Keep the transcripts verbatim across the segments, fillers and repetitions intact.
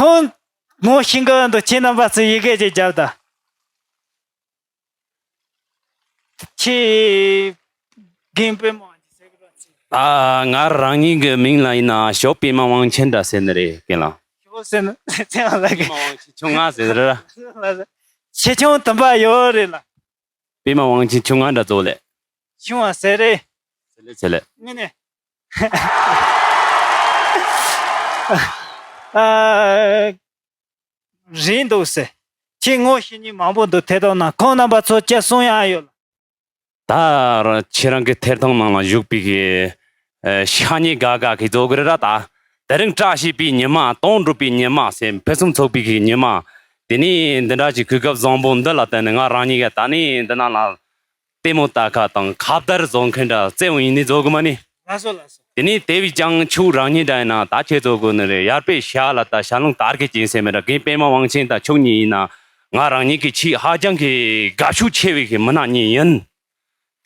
ཁོང་ངོ་ཤེས་ཀྱི་འདུག་ཁྱེད་རྣམ་པ་ཚོས་ཡི་གེ་ཅིག་བརྒྱབ་དང་། ཁྱེད་རྒན་པད་མ་དབང་ཆེན་ཟེར་གི་རེད་ཟེར། ཨ། ང་རང་ཉིད་ཀྱི་མིང་ལ་ཡིན་ན་ཞའོ་པད་མ་དབང་ཆེན་འདྲ་ཟེར་ནི་རེད། རྒན་ལགས། ཞའོ་ཟེར་ནི་ཟེར་བ་ལ་གི། པད་མ་དབང་ཆེན་ཆུང་ང་ཟེར་ར། ཆེ་ཆུང་དུམ་པ་ཡོད་རེད་ལ། པད་མ་དབང་ཆེན་ཆུང་ང་འདྲ་ཚོ་ལས། ཆུང་བ་ཟེར་རེད། ཟེར་ལེ་ཟེར་ལེ། ངས་ནས། ཨ། རེད་འདུག་ཟེར། ཁྱེད་ངོ་ཤེས་མཁན་མང་པོ་འདུག་ཐད་གཏོང་ནང་ཁོང་རྣམ་པ་ཚོ་ཅི་གསུང་ཡག་ཡོད། ད་ཁྱེད་རང་གི་ཐད་གཏོང་ནང་ལ་བཞུགས་པའི་གི་ཨ། ཤ་ཉེ་དགའ་དགའ་གི་རྫོགས་གི་རེད་ར། ད་དེ་རིང་བཀྲ་ཤིས་པའི་ཉི་མ། དོན་འགྲུབ་པའི་ཉི་མ་ཟེར། ཕུན་སུམ་ཚོགས་པའི་གི་ཉི་མ། དེ་ནས་འདི་འདྲ་ཅིག་གོ་སྐབས་བཟང་པོ་འདི་ལ་བརྟེན་ནས་ང་རང་ཉིད་ཀྱིས་ད་ནི་འདི་ནང་ལ་ལྟད་མོ་ལྟ་ཁ་དང་ཁ་བརྡ་བཟོ་མཁན་འདྲ་བཙལ་འོང་ཡིན་ནི་བཟོ་གི་མ་ནི། ལགས་སོ་ལགས་སོ། དེ་ནས་དེ་བས་ཀྱང་ཁྱོད་རང་ཉིད་འདྲ་ཡིན་ན་ད་ཁྱེད་ཚོ་གོ་ནི་རེད། ཡར་པའི་ཤ་ལ་ད་ཤ་ལུང་དར་གི་ཅན་ཟེར་མི་འདྲ། རྒན་པད་མ་དབང་ཆེན་དང་ཁྱོད་གཉིས་ཡིན་ན་ང་རང་ཉིད་ཀྱི་ཆེས་ཧ་ཅང་གི་དགའ་ཤུགས་ཆེ་བའི་གི་མི་སྣ་གཉིས་ཡིན།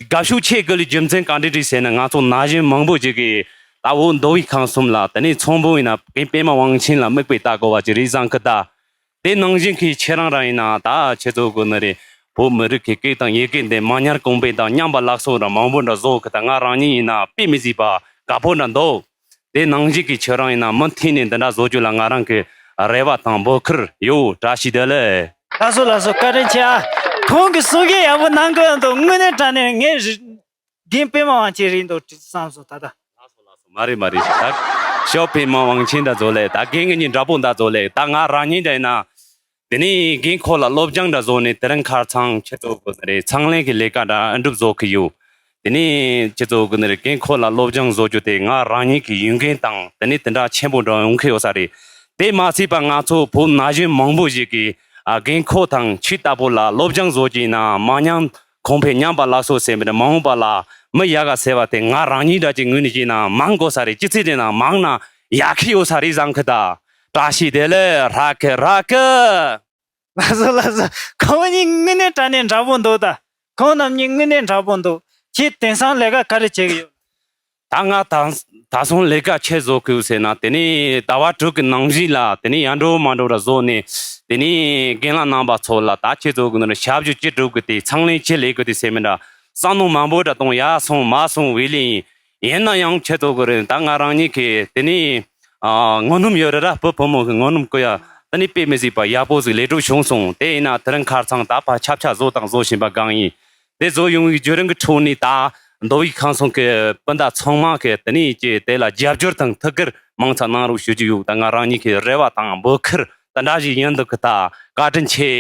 དགའ་ཤུགས་ཆེ་དགོས་ལས་རྒྱུ་མཚན་ག་འདྲ་རེད་ཟེར་ན། ང་ཚོ་ན་གཞོན་མང་པོ་ཅིག་གིས་ད་འོ་མདོ་དབུས་ཁམས་གསུམ་ལ་དེ་ནས་ཚོང་དཔོན་ཡིན་ན་རྒན་པད་མ་དབང་ཆེན་ལ་མིག་དཔེ་ལྟ་དགོས་པ་ཅིག་རེད་བསམ་གི། ད་དེ་ནང་བཞིན་གྱི་ཁྱེད་རང་རང་ཡིན་ན་ད་ཁྱེད་ཚོ་གོ་ནི་རེད། བོད་མི་རིགས་ཀྱི་སྐད་དང་ཡི་གེ་འདི་མ་ཉར་གོང་འཕེལ་དང་ཉམས་པ་ལག་སོགས་ར་མང་པོ་འདྲ་བཟོ་གི། ད་ང་རང་ཉིད་ཡིན་ན་དཔེ་མི་སྲིད་པ་དགའ་པོ་འདྲ་འདུག་དེ་ནང་བཞིན་གྱི་ཁྱེད་རང་ཡིན་ན་མུ་མཐུད་ནས་འདི་འདྲ་བཟོ་རྒྱུ་ལ་ང་རང་གི་རེ་བ་དང་འབོད་སྐུལ་ཡོད། བཀྲ་ཤིས་བདེ་ལེགས། ལགས་སོ་ལགས་སོ། བཀའ་དྲིན་ཆེ་ཨ། ཁོང་གིས་གསུང་བཤད་ཡག་པོ་གནང་གི་འདུག་དངོས་གནས་དྲང་གནས་ངས་རྒན་པད་མ་དབང་ཆེན་རེད་འདུག་བསམ་སོང་ད་ལྟ། ལགས་སོ་ལགས་སོ། མ་རེད་མ་རེད། ད་ཞའོ་པད་མ་དབང་ཆེན་འདྲ་བཟོ་ལས། ད་རྒན་ངེད་གཉིས་འདྲ་པོ་འདྲ་བཟོ་ལས། ད་ང་རང་ཉིད་འདྲ་ཡིན་ན། དེ་ནས་རྒན་ཁོ་ལ་སློབ་སྦྱོང་འདྲ་བཟོ་ནས་དེ་རིང་ཁ་སང་ཁྱེད་ཚོ་གི་ནི་རེད། ཚང་ལེན་གྱི་ལས་ཀ་འདྲ་ཨ་འགྲུབ་བཟོ་གི་ཡོད། དེ་ནས་ཁྱེད་ཚོ་གི་ནི་རེད། རྒན་ཁོ་ལ་སློབ་སྦྱོང་བཟོ་རྒྱུ་དེ་ང་རང་ཉིད་ཀྱི་ཡོན་ཏན་དང་དེ་ནས་དེ་འདྲ་ཆེན་པོ་འདྲ་ཡོང་གི་ཡོད་ས་རེད། དེ་མ་ཚད་པ་ང་ཚོ་བོད་ན་གཞོན་མང་པོ་ཞིག་གིས་ཨ་རྒན་ཁོ་དང་ཁྱེད་ལྟ་བུ་ལ་སློབ་སྦྱོང་བཟོ་རྒྱུ་ཡིན་ན་མ་ཉམས་གོང་འཕེལ་ཉམས་པ་ལག་སོགས་ཟེར་མི་འདྲ་མ་འོངས་པ་ལ་མི་ཡག་ག་ཟེར་བ་དེ་ང་རང་ཉིད་འདྲ་ཅིག་ངོས་ནས་བྱས་ན་མང་དགོས་ས་རེད། ཅི་ཚེ་དེ་ན་མང་ན་ཡག་གི་ཡོད་ས་རེད་བསམ་གི། ད་བཀྲ་ཤིས་བདེ་ལེགས། རག་གི་རག་གི། ལགས་སོ་ལགས་སོ། ཁོང་གཉིས་དངོས་གནས་དྲང་གནས་འདྲ་པོ་འདུག་ད་ཁོང་རྣམ་གཉིས་དངོས་གནས་འདྲ་པོ་འདུག་ཁྱེད་དེང་སང་ལས་ཀ་ག་རེ་བྱེད་ཀྱི་ཡོད། ད་ང་ད་ད་སོང་ལས་ཀ་ཆེད་བཟོ་དགོས་ཟེར་ན། དེ་ནས་ཟླ་བ་དྲུག་གི་ནང་གཞི་ལ་དེ་ནས་ཡར་འགྲོ་མར་འགྲོ་ར་བཟོ་ནས། དེ་ནས་རྒན་ལགས་རྣམ་པ་ཚོ་ལ་ད་ཁྱེད་ཚོ་གི་ནང་ཞབས་ཞུ་ཅི་སྒྲུབ་དགོས་དེ་ཚང་ལེན་ཅི་ལས་དགོས་དེ་ཟེར་མི་འདྲ་བསམ་མནོ་མང་པོ་འདྲ་གཏོང་ཡ་སོང་མ་སོང་བས་ལེ་ཡིན། ཡིན་ན་ཡང་ཁྱེད་ཚོ་གི་རེད། ད་ང་རང་ཉིད་ཀྱི་དེ་ནས་ཨ་ངོ་སྣུམ་ཡོད་རེད་ར། བུ་བུ་མོ་གི་ངོ་སྣུམ་བསྐོལ་ཡ་དེ་ནས་དཔེ་མི་སྲིད་པ་ཡག་པོ་ཟིག་ལས་སྒྲུབ་བྱུང་སོང་། དེ་ཡིན་ན་དེ་རིང་ཁ་སང་ད་ཕར་ཆབ་ཆ་བཟོ་དང་བཟོ་བཞིན་པ་གང་ཡིན། དེ་བཟོ་ཡོང་བའི་བརྒྱུད་རིམ་གྱི་ཁྲོད་ནས་ད་མདོ་དབུས་ཁམས་གསུམ་གྱི་སྤུན་ཟླ་ཚང་མ་གི་དེ་ནས་ཀྱི་དེ་ལ་རྒྱབ་སྐྱོར་དང་ཐུགས་ཁུར་མང་ཙམ་གནང་རོགས་ཞུ་རྒྱུ་ཡོད། ད་ང་རང་ཉིད་ཀྱི་རེ་བ་དང་འབོད་སྐུལ་དེ་འདྲ་ཞིག་ཡིན་འདུག་གི། ད་བཀའ་དྲིན་ཆེ།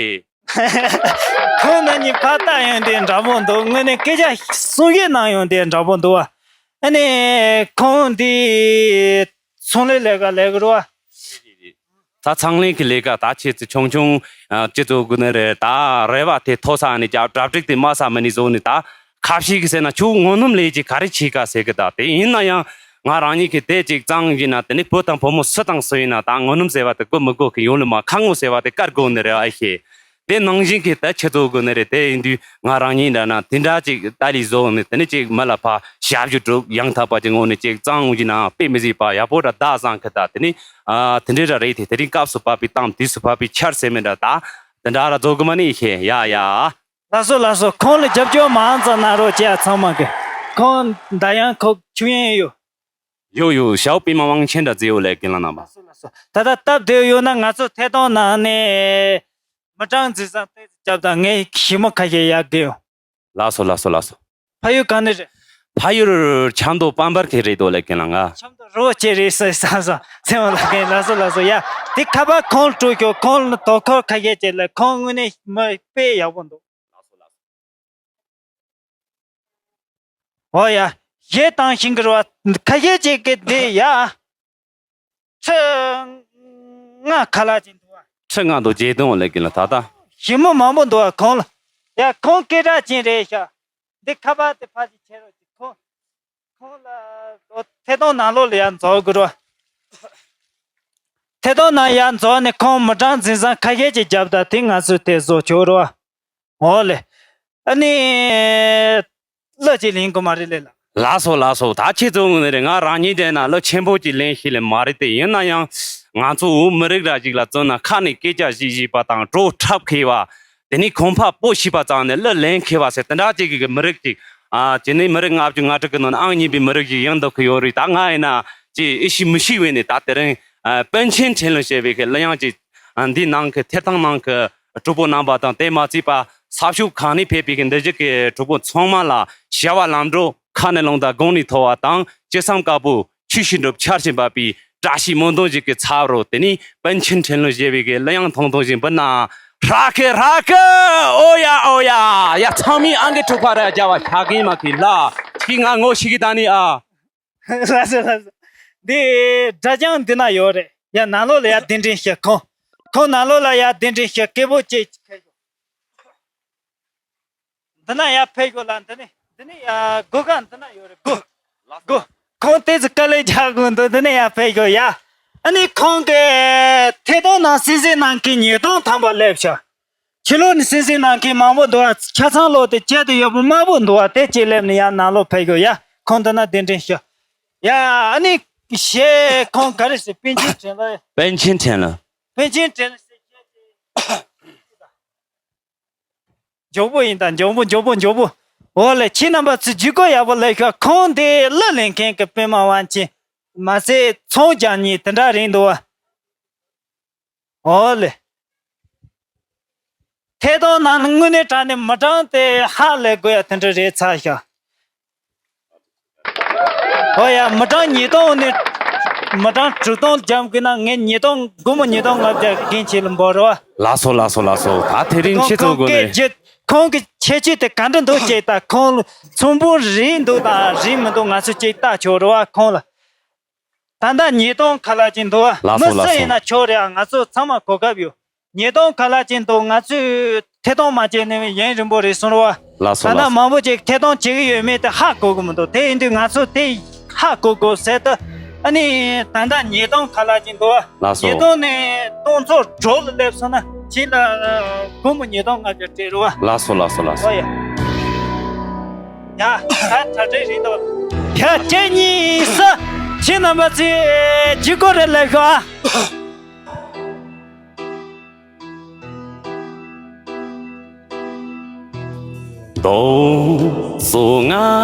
ཁོང་རྣམ་གཉིས་ཕར་ལྟ་ཡོང་དུས་འདྲ་པོ་འདུག་དངོས་གནས་སྐད་ཆ་གསུང་བཤད་གནང་ཡོང་དུས་འདྲ་པོ་འདུག་བ། ཨ་ནི་ཁོང་འདི་ཚོང་ལས་ལས་ཀ་ལས་ཀྱི་རེད་བ། ད་ཚང་ལེན་གྱི་ལས་ཀ་ད་ཆེ་ཚེ་ཆུང་ཆུང་ཨ་ཅི་ཚོ་གི་ནི་རེད། ད་རེ་བ་དེ་མཐོ་ས་ནས་ཀྱང་གྲ་སྒྲིག་དེ་དམའ་ས་མ་ནས་བཟོ་ནས། ད་ཁ་ཤས་ཀྱིས་ཟེར་ན་ཁྱོད་ངོ་སྣུམ་ལས་ཀྱི་ག་རེ་བྱེད་ག་ཟེར་གི། ད་དེ་ཡིན་ན་ཡང་ང་རང་ཉིད་ཀྱི་དེ་ཅིག་གཙང་ཡིན་ན་དེ་ནི་བུ་དང་བུ་མོ་སུ་དང་སུ་ཡིན་ན་ད་ངོ་སྣུམ་ཟེར་བ་དེ་དགོས་མི་དགོས་གི་ཡོང་ལ་མ། ཁ་ངོ་ཟེར་བ་དེ་དཀར་དགོས་ནི་རེད་ཨ་ཤེ། དེ་ནང་བཞིན་གྱི་ད་ཁྱེད་ཚོ་གི་ནི་རེད། དེ་ཡིན་དུས་ང་རང་ཉིད་འདྲ་ན་དེ་འདྲ་ཅིག་ཏཱ་ལི་བཟོ་ནས་དེ་ནི་ཅིག་མི་ལ་ཕ་ཞབས་ཞུ་སྒྲུབ་ཡང་དག་པ་ཅིག་ངོ་ནས་ཅིག་གཙང་འོང་གི་ན་དཔེ་མི་སྲིད་པ་ཡག་པོ་འདྲ་ད་བཟང་གི། ད་དེ་ནི་ཨ་དེ་འདྲའི་འདྲ་རེད། དེ་དེ་རིང་སྐབས་སུ་བབས་པའི་གཏམ་དུས་སུ་བབས་པའི་ཆར་ཟེར་མི་འདྲ་ད་དེ་འདྲ་ར་བཟོ་གི་མ་ནི་ཤེས་ཡ་ཡ། ལགས་སོ་ལགས་སོ། ཁོང་ལ་རྒྱབ་སྐྱོར་མང་ཙམ་གནང་རོགས་བྱས་ཚང་མ་གི། ཁོང་ད་ཡང་ཁོ་ཆུ་ཡན་ཡོད། ཡོད་ཡོད། ཞའོ་པད་མ་དབང་ཆེན་འདྲ་བརྩི་ཡོད་ལས་རྒན་ལགས་རྣམ་པ། ལགས་སོ་ལགས་སོ། ད་ལྟ་སྟབས་བདེ་ཡོད་ན་ང་ཚོ་ཐད་གཏོང་ནང་ནས་མི་གྲངས་འཛིན་བཟང་ཏོག་ཙམ་རྒྱབ་དང་། ངས་ཞི་མོ་ཁ་ཤས་ཡར་རྒྱབ་ཡོང་། ལགས་སོ་ལགས་སོ་ལགས་སོ། ཕ་ཡུལ་གང་ནས་རེད། ཕ་ཡུལ་ཆབ་མདོ་པམ་པར་གྱི་རེད་དོ་ལས་རྒན་ལགས། ང་ཆབ་མདོ་རི་བོ་ཆེ་རེད་ཟེར་བསམ་སོང་ཚེ་མ་ལགས་རྒན། ལགས་སོ་ལགས་སོ། ཡ་དེ་ཁ་པར་ཁོང་སྤྲོད་ཤོག་ཁོང་ལ་དོ་ཁུར་ཁ་ཤས་བྱས་ལ། ཁོང་དངོས་གནས་མི་དཔེ་ཡག་པོ་འདུག་ཨོ་ཡ། གཞས་བཏང་ཤིང་གི་རེད་བ། ཁ་ཤས་ཅིག་གིས་འདི་ཡ། ཁྲི་ལྔ་ཁ་ལག་ཅིག་འདུག་བ། ཁྲི་ལྔ་འདུག་བརྗེད་དོན་ལས་ཀྱི་ལ་ད་ལྟ། ཞི་མོ་མང་པོ་འདུག་བ་ཁོང་ལ། ཡ་ཁོང་སྐད་གྲགས་ཅན་རེད་ཤག་འདི་ཁ་པར་དེ་ཕ་ཅིག་ཁྱེར་རོགས་ཅིག་ཁོང་། ཁོང་ལ་ཨོ་ཐད་གཏོང་ནང་ལོགས་ལ་ཡར་འཛུལ་དགོས་རེད་བ། ཐད་གཏོང་ནང་ཡར་འཛུལ་ནས་ཁོང་མི་གྲངས་འཛིན་བཟང་ཁ་ཤས་ཅིག་རྒྱབ་དང་དེ་ང་ཚོས་དེ་བཟོ་ཆོག་རེད་བ། འོ་ལེ། ཨ་ནི། གླུ་ཅིག་ལེན་དགོས་མ་རེད་ལེ་ལགས། ལགས་སོ་ལགས་སོ། ད་ཁྱེད་ཚོ་ངོས་ནས་རེད། ང་རང་ཉིད་དྲན་ན་གླུ་ཆེན་པོ་ཅིག་ལེན་ཤེས་ལེ་མ་རེད་དེ། ཡིན་ན་ཡང་ ང་ཚོ་བོད་མི་རིགས་ར་ཞིག་ལ་བརྩོན་ན་ཁ་ནས་སྐད་ཆ་བཤད་བཤད་པ་དང་བྲོ་འཁྲབ་མཁས་པ། དེ་ནས་ཁང་པ་སྤོ་ཤེས་པ་ཙམ་ནས་གླུ་ལེན་མཁས་པ་ཟེར་དེ་འདྲ་ཅིག་གི་མི་རིགས་ཅིག་ཨ་དེ་ནས་མི་རིགས་ལྔ་བཅུ་ང་དྲུག་གི་ནང་ནས་ཨང་གཉིས་པའི་མི་རིགས་ཅིག་ཡིན་འདུག་གི་ཡོད་རེད། ད་ང་ཡིན་ན་ཅིག་ཨེ་ཤེས་མི་ཤེས་བས་ནས་ད་དེ་རིང་ཨ་པཎ་ཆེན་ཕྲིན་ལས་ཞེས་པའི་གི་གླུ་དབྱངས་ཅིག་ཨ་འདི་ནང་གི་ཐད་གཏོང་ནང་གི་གྲོགས་པོ་རྣམ་པ་དང་དེ་མ་ཚད་པ་ས་ཕྱོགས་གང་ནས་ཕེབས་པའི་གི་འདི་ཞིག་གི་གྲོགས་པོ་ཚང་མ་ལ་བྱ་བ་ལམ་འགྲོ་ཁ་ནས་ལོངས་དང་དགུང་ནས་མཐོ་བ་དང་ཅི་བསམ་དཀར་པོ། ཆོས་བཞིན་སྒྲུབ་ཆར་བཞིན་འབབ་པའི་བཀྲ་ཤིས་སྨོན་འདུན་ཞིག་གི་ཚབ་རོ། དེ་ནི་པཎ་ཆེན་ཕྲིན་ལས་བཞད་པའི་གི་གླུ་དབྱངས་ཐུང་ཐུང་ཞིག་འབུལ་ན། ཧྲ་ཁེ་ཧྲ་ཁེ། ཨོ་ཡ་ཨོ་ཡ། ཡ་ཚང་མས་ཨང་ཀི་དྲུག་པ་ར་རྒྱབ་པ་ཤ་གིན་མ་གི་ལ། ཁྱི་ང་ངོ་ཤེས་གི་ད་ནི་ཨ། ལགས་སོ་ལགས་སོ། འདི་སྒྲ་སྦྱང་འདི་ན་ཡོད་རེད། ཡ་ནང་ལོགས་ལ་ཡ་གདན་འདྲེན་ཞུ། ཁོང་ཁོང་ནང་ལོགས་ལ་ཡ་གདན་འདྲེན་ཞུ། སྐད་པོ་ཅིག་འདི་ན་ཡར་ཕེབས་དགོས་ལ། འདི་ནས་འདི་ནས་ཡར་སྒོ་ཁ་འདི་ན་ཡོད་རེད། སྒོ་སྒོ། ཁོང་ཏོག་ཙམ་དཀའ་ལས་རྒྱག་དགོས་འདུག་འདི་ནས་ཡར་ཕེབས་དགོས་ཡ། ཨ་ནི་ཁོང་གི་ཐད་གཏོང་ནང་གསན་གཟིགས་གནང་མཁན་ཉིས་སྟོང་ཐམ་པ་སླེབས་ཤག་ཕྱི་ལོགས་ནས་གསན་གཟིགས་གནང་མཁན་མང་པོ་འདུག་ཆ་ཚང་ལོག་དེ་ཁྱད་དུ་ཡོད་པོ་དམར་པོ་འདུག་དེ་གཅིག་སླེབས་ནས་ཡར་ནང་ལོག་ཕེབས་དགོས་ཡ། ཁོང་འདི་ན་གདན་འདྲེན་ཞུ། ཡ་ཨ་ནི་གཞས་ཁོང་ག་རེ་ཟེར། པཎ་ཆེན་དྲན་ལ། པཎ་ཆེན་དྲན་ལ། པཎ་ཆེན་དྲན་ལ་ཟེར་གཞས་དེ། མགྱོགས་པོ་ཡིན་ད། མགྱོགས་པོ་མགྱོགས་པོ་མགྱོགས་པོ། འོ་ལེ། ཁྱེད་རྣམ་པ་ཚོས་ཇུས་འགོད་ཡག་པོ་ལས་ཤོག་ཁོང་དེ་གླུ་ལེན་མཁན་གྱི་པད་མ་དབང་ཆེན་མ་ཟད་ཚོང་རྒྱག་མཁན་དེ་འདྲ་རེད་འདུག་བ། འོ་ལེ། ཐད་གཏོང་ནང་དངོས་གནས་དྲང་ནས་མི་གྲངས་དེ་ཧ་ལས་དགོས་ཡ་དེ་འདྲ་རེད་ཚར་ཤག་ཨོ་ཡ། མི་གྲངས་ཉིས་སྟོང་ནས་མི་གྲངས་དྲུག་སྟོང་འཇམ་གི་ན། ངས་ཉིས་སྟོང་། སྒོར་མོ་ཉིས་སྟོང་ལྔ་བརྒྱ་རྒན་ཁྱེད་ལ་འབོར་རོ། ལགས་སོ་ལགས་སོ་ལགས་སོ། ད་དེ་རིང་ཁྱེད་ཚོ་དགོས་ནས། ཁོང་གི་ཁྱད་ཆོས་དེ་ག་འདྲ་འདུག་ཅེས་ད། ཁོང་ཚོང་དཔོན་རེད་འདུག་དང་རེད་མི་འདུག་ང་ཚོ་ཅིག་ལྟ་ཆོག་རོ་བ། ཁོང་ལ་ད་ལྟ་ཉིས་སྟོང་ཁ་ལག་ཅིག་འདུག་བ། ལགས་སོ་མི་སུ་ཡིན་ན་ཆོག་རེད་ཨ། ང་ཚོ་ཚང་མ་གོ་སྐབས་ཡོད། ཉིས་སྟོང་ཁ་ལག་ཅན་དུ་ང་ཚོས་ཐད་གཏོང་མ་བྱས་ནས་ཡུན་རིང་པོ་རེད་སོང་རོ། ལགས་སོ་ད་ལྟ་ལགས་སོ། མང་པོ་ཅིག་ཐད་གཏོང་བྱེད་ཀྱི་ཡོད་མེད་དེ་ཧ་གོ་གི་མི་འདུག་དེ་ཡིན་དུས་ང་ཚོ་དེ་ཧ་གོ་དགོས་ཟེར་ཏེ། ཨ་ནི་ད་ལྟ་ཉིས་སྟོང་ཁ་ལག་ཅན་དུ་ལགས་སོ། ཉིས་སྟོང་ནས་སྟོང་ཚོ་གྲོགས་ལ་སླེབས་སོང་ན་ཁྱེད་ལ་སྒོར་མོ་ཉིས་སྟོང་ལྔ་བརྒྱ་སྤྲད་རོ། ལགས་སོ་ལགས་སོ་ལགས་སོ། ཨོ་ཡ། ཡ་ད་གྲ་སྒྲིག་རེད་འདུག་ཡ་ཁྱེད་གཉིས་སུ་ཁྱེད་རྣམ་པ་ཚོས་ཇུས་འགོད་རེ་ལས་ཤོག་ཨ། རྡོ་སོ་ང་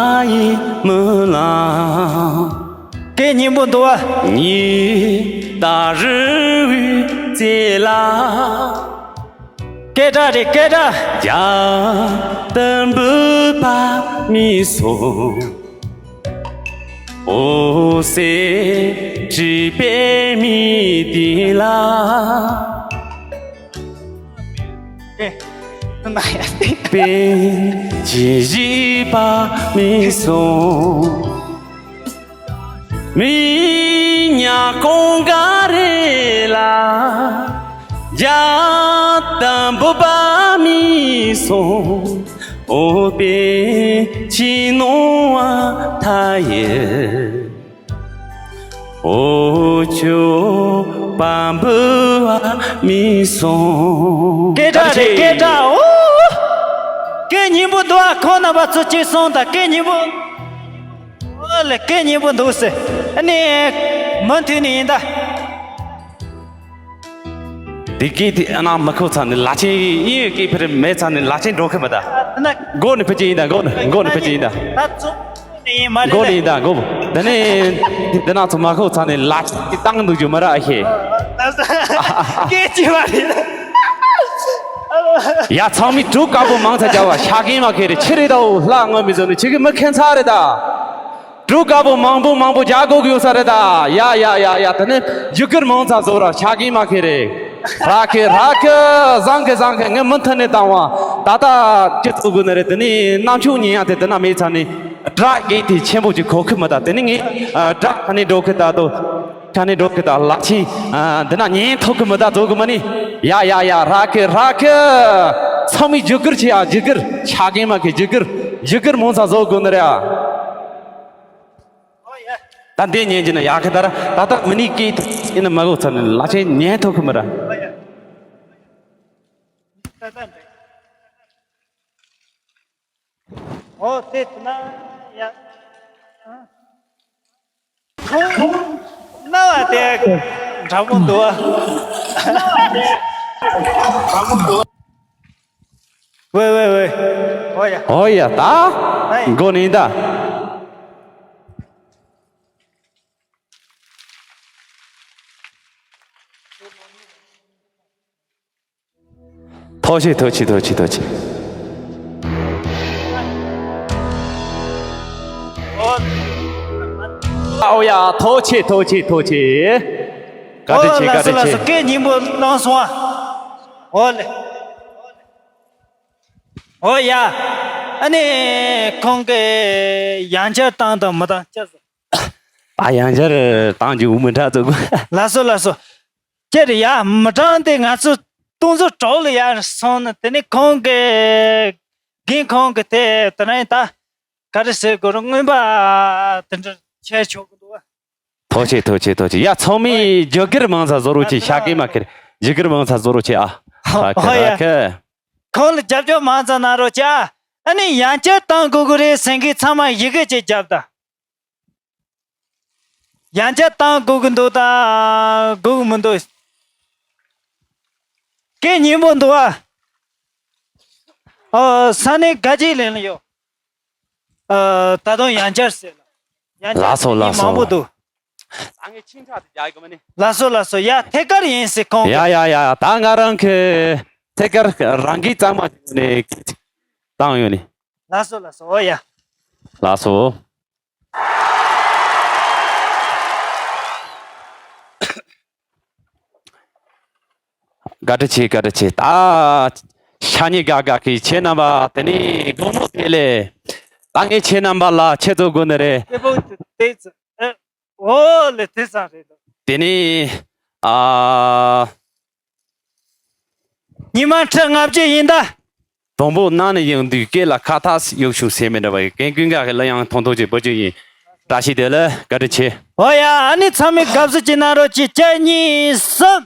ཡི་མི་ལ། སྐད་སྙན་པོ་འདུག་བ། ཉི་ཟླ་རི་བོའི་རྩེ་ལ། སྐད་གྲགས་རེད་སྐད་གྲགས། རྒྱ་དམ་བུ་པ་མི་སོ། འོ་སེ་དྲི་པའི་མི་དེ་ལ། ཨེ། ན་ཡ། པེ་ཅི་བཞི་པ་མི་སོང་། མི་ཉག་ཀོང་ག་རེ་ལ། རྒྱ་དམ་བུ་པ་མི་སོང་། འོ་པེ་ཅི་ནོ་ཨ་ཐ་ཡེ། འོ་ཅོ་པམ་བུ་བ་མི་སོང་། སྐད་གྲགས་རེད་སྐད་གྲགས། འོ། སྐད་སྙན་པོ་འདུག་ཨ། ཁོང་རྣམ་པ་ཚོ་གཅིག་སོང་དང་སྐད་སྙན་པོ། ཨོ་ལེ་སྐད་སྙན་པོ་འདུག་ཟེར། ཨ་ནི། མུ་མཐུད་ནས་ཡིན་ད། འདི་སྐད་དེ་ཨ་ན་མི་ཁོ་ཚ་ནི་ལ་ཆེན་ཡིན་ཡོད་སྐད་ཕེར་མེད་ཚ་ནི་ལ་ཆེན་འགྲོ་ཁི་མི་ད། ད་ན། མགོ་ནི་ཕི་ཅི་ཡིན་ད་མགོ་ནི་མགོ་ནི་ཕི་ཅི་ཡིན་ད། ད་ཚོ་ནི་ཡིན་མ་རེད་མགོ་ནི་ལེ། ཡིན་ད་མགོ། ད་ནི། འདི་ན་ཚོ་མ་ཁོ་ཚ་ནི་ལ་ཆེན་གི་བཏང་འདུག་རྒྱུ་མ་ར་ཨ་ཤེས། སྐད་ཅི་མ་རེད། ཡ་ཚང་མི་དྲུག་དཀར་པོ་མང་ཚ་རྒྱ་བ་ཤ་གིན་མ་ཁེ་རེ་ཆི་རེད་ད། འོ་ལྷ་ངོ་མི་ཚོ་ནི་ཆི་གི་མི་ཁེན་ཚ་རེད་ད། འབྲུ་དཀར་པོ་མང་པོ་མང་པོ་རྒྱག་དགོས་ཀྱི་ཡོད་ས་རེད་ད། ཡ་ཡ་ཡ་ཡ། དེ་ནས་རྒྱུ་སྐར་མང་ཙམ་བཟོ་ར་ཤ་གིན་མ་ཁེ་རེད། ར་ཁེ་ར་ཁེ། བཟང་གི་བཟང་གི། ངས་མུ་མཐུད་ནས་བཏང་བ། ད་ལྟ་ཅི་བཟོ་དགོས་ནི་རེད། དེ་ནས་གནམ་ཕྱོགས་ཉིན་ཡང་དེ་དེ་ན་མེད་ཚ་ནས་སྒྲ་སྐད་དེ་ཆེན་པོ་ཅིག་གོ་ཁི་མི་ད། དེ་ནས་ངས་སྒྲ་ཁ་ནས་འགྲོ་ཁི་ད་དོ། ཁ་ནས་འགྲོ་ཁི་ད་ལག་ཆེན་འདི་ན་ཉན་ཐོག་གི་མི་ད་བཟོ་དགོས་མ་ནི། ཡ་ཡ་ཡ། ར་ཁེ་ར་ཁེ། ཚང་མས་རྒྱུ་སྐར་ཆེ་ཡ་རྒྱུ་སྐར། ཤ་གིན་མ་ཁེ་རྒྱུ་སྐར། རྒྱུ་སྐར་མང་ཙམ་བཟོ་དགོས་ནི་རེད་ཨ། ད་འདི་ཉན་གྱི་ན་ཡག་གི་ད་ར། ད་ལྟ་མི་ནི་སྐད་ཡིན་ན་མ་གོ་ཚར་ནི་ལ་ཆེན་ཉན་ཐོག་གི་མི་ར། ཨོ་དེ་ན་ཡ། ཁོང་ན་བ་དེ། དྲང་པོ་འདུག་ཨ། ཝེ་ཝེ་ཝེ། ཨོ་ཡ། ཨོ་ཡ་ད། ཨེ། མགོ་ནི་ད། ཐུགས་རྗེ་ཆེ། ཐུགས་རྗེ་ཆེ། ཐུགས་རྗེ་ཆེ། ཨོ་ཡ། ཐུགས་རྗེ་ཆེ། ཐུགས་རྗེ་ཆེ། ཐུགས་རྗེ་ཆེ། བཀའ་དྲིན་ཆེ། ཨོ་བཀའ་དྲིན་ཆེ། ལགས་སོ་ལགས་སོ། སྐད་སྙན་པོ་བཏང་སོང་ཨ། ཨོ་ལེ། ཨོ་ཡ། ཨ་ནི་ཁོང་གིས་ཡང་བསྐྱར་བཏང་དང་མི་བཏང་ཅི་ཟེར། ད་ཡང་བསྐྱར་བཏང་རྒྱུ་མི་འདྲ་ཚོད། ལགས་སོ་ལགས་སོ། ཅི་རེད་ཡ། མི་གྲངས་དེ་ང་ཚོ་སྟོང་ཚོ་གྲོགས་ལ་ཡར་སོང་ན་དེ་ནི་ཁོང་གི་རྒན་ཁོང་གི་དེ་དེ་ནས་ད་ག་རེ་ཟེར་དགོས་རུང་རྔོན་པ་དེ་འདྲ་ཆད་ཆོག་གི་འདུག་བ། ཐུགས་རྗེ་ཆེ། ཐུགས་རྗེ་ཆེ། ཐུགས་རྗེ་ཆེ། ཡ་ཚང་མས་རྒྱབ་སྐྱོར་མང་ཙམ་བཟོ་རོགས་བྱེད། ཤ་སྐད་མ་ཁེར་རྒྱབ་སྐྱོར་མང་ཙམ་བཟོ་རོགས་བྱེད་ཨ། ཧ་ཧ་ཡ། ཁ་ཁ། ཁོང་ལ་རྒྱབ་སྐྱོར་མང་ཙམ་གནང་རོགས་བྱེད་ཨ། ཨ་ནི་ཡང་བསྐྱར་བཏང་དགོས་ཀྱི་རེད་ཟེར་མཁན་ཚང་མ་ཡི་གེ་གཅིག་རྒྱབ་དང་། ཡང་བསྐྱར་བཏང་དགོས་ཀྱི་འདུག་དང་དགོས་ཀྱི་མི་འདུག་སྐད་སྙན་པོ་འདུག་ཨ། ཨོ་ས་གནས་ག་ཅིག་ལེན་ལ་ཡོད། ཨ་ད་དུང་ཡང་བསྐྱར་ཟེར་ལ། ཡང་བསྐྱར་ལགས་སོ་ཟེར་མཁན་ལགས་སོ། མང་པོ་འདུག་ད་ངས་ཆིང་ཁྲག་དེ་རྒྱག་གི་མ་ནི། ལགས་སོ་ལགས་སོ། ཡ་ཐད་ཀར་ཡིན་ཟེར་ཁོང་ཡ་གིས། ཡ་ཡ། ད་ང་རང་གི་ཐད་ཀར་རང་གིས་གཙང་མ་ནས་བཏང་ཡོད་ནི། ལགས་སོ་ལགས་སོ། ཨོ་ཡ། ལགས་སོ། བཀའ་དྲིན་ཆེ། བཀའ་དྲིན་ཆེ། ད་ཤ་ཉེ་དགའ་དགའ་གི་ཁྱེད་རྣམ་པ་དེ་ནི་དགོང་མོ་དེ་ལས་ད་ངས་ཁྱེད་རྣམ་པ་ལ་ཆེད་དུ་དགོས་ནི་རེད། དེ་བོ་དེ་ཨོ་ལེ་དེ་ཙང་རེད། དེ་ནི་ཨ། ཉི་མ་ཁྲི་ལྔ་བཅུ་ཡིན་ད། དང་པོ་ནང་ནས་ཡོང་དུས་སྐད་ལ་ཁ་ཐག་ཡོད་བྱུང་ཟེར་མི་འདྲ་བ་ཡི་གེ་ཀུན་དགའ་གི་ལ་ཡང་ཐོང་ཐོང་ཅིག་བུ་ཅིག་ཡིན། བཀྲ་ཤིས་བདེ་ལེགས། བཀའ་དྲིན་ཆེ། ཨོ་ཡ། ཨ་ནི་ཚང་མས་དགའ་བསུ་ཅིག་གནང་རོགས་གྱིས། གཅིག་གཉིས་གསུམ།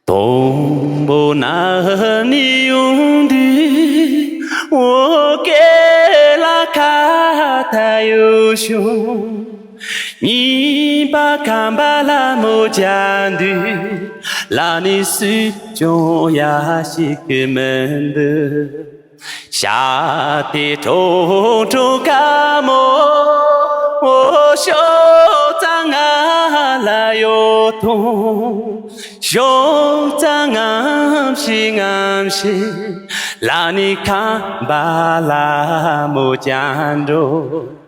དང་པོ་ནང་ནས་ཡོང་དུས་འོ་སྐད་ལ་ཁ་ཐག་ཡོད་བྱུང་། གཉིས་པ་ཁམས་པ་ལ་མོ་བྱ་འདུག་ལ་ནི་སུས་ཀྱང་ཡ་ཞིག་གི་མི་འདུག་ཤ་དེ་ཁྲོ་ཁྲོ་དགའ་མོ། ཤོག་ཙང་ང་ལ་ཡོད་དོ། ཤོག་ཙང་ངམ་ཤི་ངམ་ཤི། ལ་ནི་ཁམས་པ་ལ་མོ་བྱ་འགྲོ།